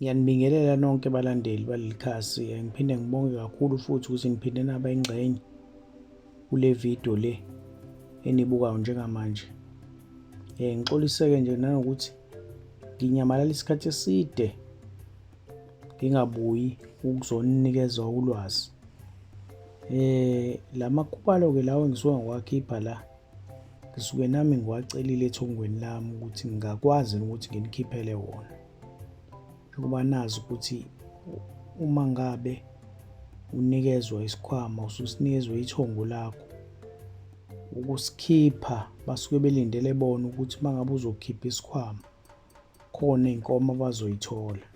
Ngiyanibingelela nonke balandeli baleli khasi, ngiphinde ngibonge kakhulu futhi ukuthi niphinde naba ingxenye kule video le enibukayo njengamanje. Ngixoliseke nje nanokuthi nginyamalala isikhathi eside ngingabuyi ukuzoninikeza ulwazi. Lamakhubalo-ke lawa engisuke ngiwakhipha la ngisuke nami ngiwacelile ethongweni lami ukuthi ngingakwazi ukuthi nginikhiphele wona. Njengoba nazi ukuthi uma ngabe unikezwa isikhwama ususinikezwe ithongo lakho, ukusikhipha basuke belindele bona ukuthi uma ngabe uzokhipha isikhwama khona iy'nkomo abazoyithola.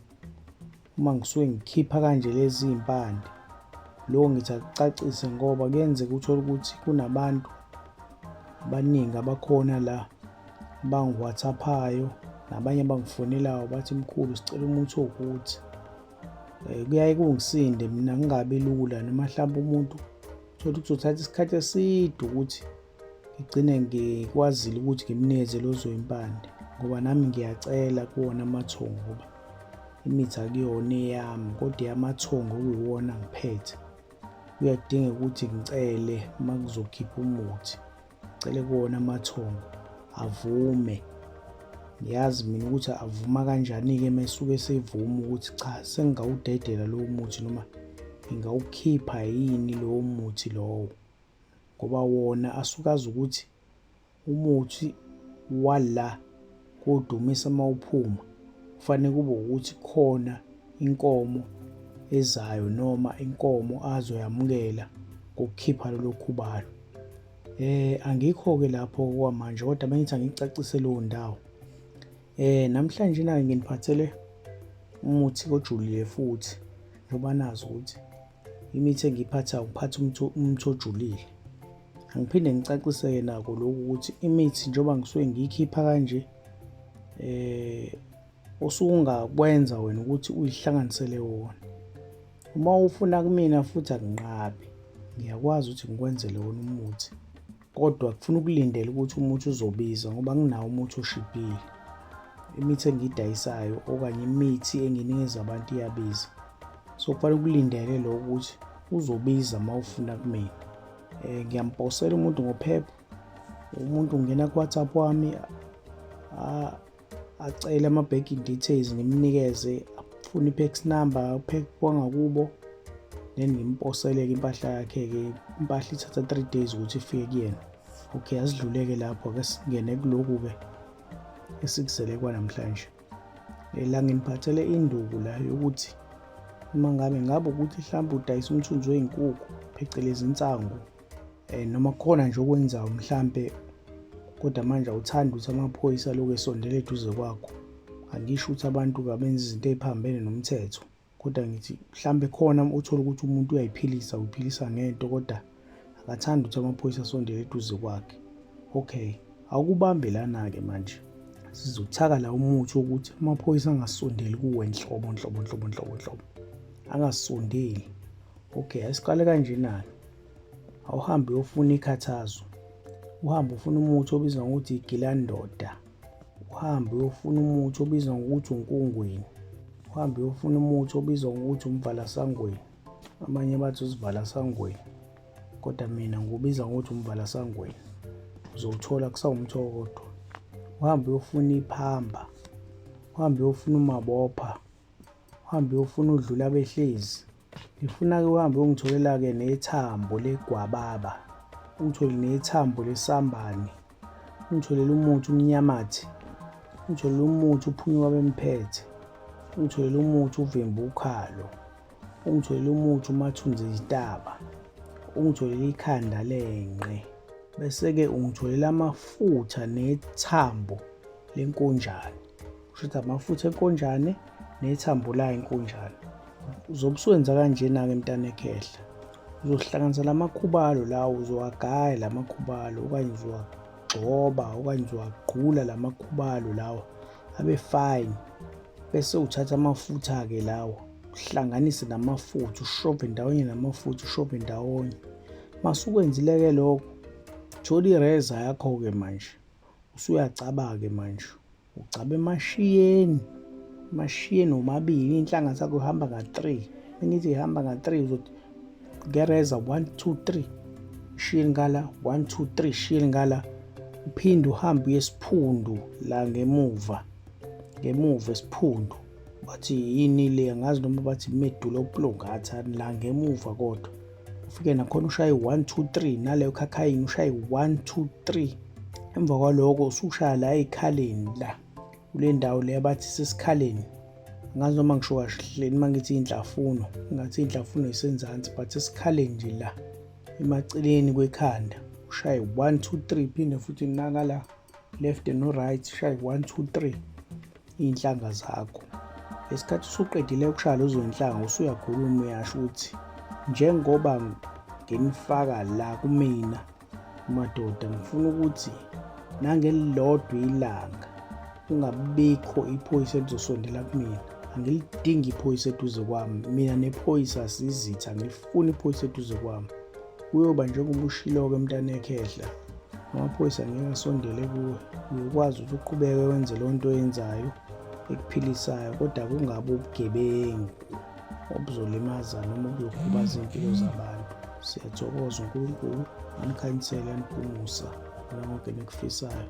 Uma ngisuke ngikhipha kanje lezi iy'mpande, lokho ngithi akucacise ngoba kuyenzeka uthole ukuthi kunabantu abaningi abakhona la abangi-WhatsApp-ayo nabanye abangifonelayo bathi mkhulu sicela umuthi owukuthi. Kuyaye kungisinde mina ngingabi lula noma hlampe umuntu uthole ukuthi kuzothatha isikhathi eside ukuthi ngigcine ngikwazile ukuthi ngimnikeze lezo yimpande ngoba nami ngiyacela kuwona amathongo ngoba imithi akuyona eyami kodwa eyamathongo okuyiwona ngiphethe. Kuyadingeka ukuthi ngicele uma kuzokhipha umuthi. Cele kuwona amathongo avume. Ngiyazi mina ukuthi avuma kanjani-ke uma esuke esevuma ukuthi cha sengingawudedela lowo muthi noma ngingawukhipha yini lowo muthi lowo. Ngoba wona asuke azi ukuthi umuthi wala kodumisa uma uphuma kufanele kube ukuthi khona inkomo ezayo noma inkomo azoyamukela ngokukhipha lolo khubalo. Angikho-ke lapho okwamanje kodwa bengithi angicacise leyo ndawo. Namhlanje na nginiphathele umuthi ojulile futhi njengoba nazi ukuthi imithi engiyiphathayo ngiphatha umuthi ojulile. Angiphinde ngicaciseke nako lokhu ukuthi imithi njengoba ngisuke ngiyikhipha kanje osuke ungakwenza wena ukuthi uyihlanganisele wona. Uma ufuna kumina futhi akunqabi, ngiyakwazi ukuthi ngikwenzele wona umuthi kodwa kufuna ukulindela ukuthi umuthi uzobiza ngoba nginawo umuthi oshibhile. Imithi engiyidayisayo okanye imithi enginikeza abantu iyabiza, so kufanele ukulindele lokho ukuthi uzobiza uma ufuna kumina. Ngiyamposela umuntu ngophepha, umuntu ungena ku-WhatsApp wami acele ama-banking details ngimnikeze, afune i-pax number, u-pack wangakubo, then ngimposele-ke impahla yakhe-ke. Impahla ithatha 3 days ukuthi ifike kuyena. Okay, asidluleke lapho, ake singene kulokhu-ke esikuzele kwanamhlanje. La nginiphathele induku la yokuthi uma ngabe ngabe ukuthi mhlawumbe udayisa umthunzi wey'nkukhu phecelezi insangu, noma kukhona nje okwenzayo mhlampe kodwa manje awuthandi ukuthi amaphoyisa aloku esondela eduze kwakho. Angisho ukuthi abantu kabenza izinto ey'phambene nomthetho, kodwa ngithi mhlampe khona uthole ukuthi umuntu uyayiphilisa, uyiphilisa ngento kodwa akathandi ukuthi amaphoyisa asondele eduze kwakhe. Okay, awukubambe lana-ke manje. Sizothaka la umuthi wokuthi amaphoyisa angasondeli kuwe nhlobo nhlobo nhlobo nhlobo nhlobo, angasondeli. Okay, asiqale kanjena-ke. Awuhambe uyofuna ikhathazo, uhambe ufuna umuthi obizwa ngokuthi igilandoda, uhambe uyofuna umuthi obizwa ngokuthi unkungwini, uhambe uyofuna umuthi obizwa ngokuthi umvalasangweni. Abanye bathi usivalasangweni, kodwa mina ngiwubiza ngokuthi umvalasangweni. Uzowuthola kusawumuthi owodwa. Uhambe uyofuna iphamba, uhambe uyofuna umabopha, uhambe uyofuna udlula behlezi. Ngifuna-ke uhambe uyongitholela-ke nethambo legwababa, ungitholele nethambo lesambane, ungitholele umuthi umnyamathi, ungitholele umuthi uphunyuka bemphethe, ungitholele umuthi uvimba ukhalo, ungitholele umuthi umathunzi izintaba, ungitholele ikhanda lenqe, bese-ke ungitholela amafutha nethambo lenkonjane. Kusho ukuthi amafutha enkonjane nethambo layo inkonjane. Uzobe usuwenza kanjena-ke mntana ekhehla. Uzohlanganisa lamakhubalo lawo, uzowagaya lamakhubalo okanye uzowagxoba okanye uzowagqula lamakhubalo lawa abe fine. Bese uthatha amafutha-ke lawa uhlanganise namafutha, ushove ndawonye namafutha, ushove ndawonye. Masukwenzile-ke lokho, thola ireza yakho-ke manje, usuyacaba-ke manje. Ugcaba emashiyeni, Mashiyeni omabili iy'nhlanga zakho ihamba nga-three. Mengithi ihamba nga-three uzothi gereza 1 2 3 shiyeni ngala 1 2 3 shiyeni ngala uphinde uhambe uye esiphundu la ngemuva ngemuva esiphundu bathi yini le angazi noma bathi medulo oplongatha la ngemuva kodwa ufike nakhona ushaye 1 2 3 naleyo khakhayini ushaye 1 2 3 emva kwaloko usushaya la ekhaleni la kule ndawo le abathi sesikhaleni angazi noma ngisho kahle uma ngithi inhlafuno ngathi inhlafuno isenzansi but esikhaleni nje la emaceleni kwekhanda ushaye 1 2 3 phinde futhi naka la left no right shaye 1 2 3 iy'nhlanga zakho ngesikhathi usuqedile ukushaya lezo zinhlanga usuyakhuluma uyasho ukuthi njengoba nginifaka la kumina madoda ngifuna ukuthi nangelilodwa ilanga kungabikho iphoyisa elizosondela kumina angilidingi iphoyisa eduze kwami mina nephoyisa sizitha angilifuni iphoyisa eduze kwami kuyoba njengoba ushilo-ke mntanekhehla amaphoyisa ngeke asondele kuwe uyokwazi ukuthi uqhubeke wenze loo nto oyenzayo ekuphilisayo kodwa kungabi ubugebengu obuzolimaza noma obuzokhubaza iy'mpilo zabantu siyathokoza unkulunkulu anikhanyisele aniphumusa konke nikufisayo.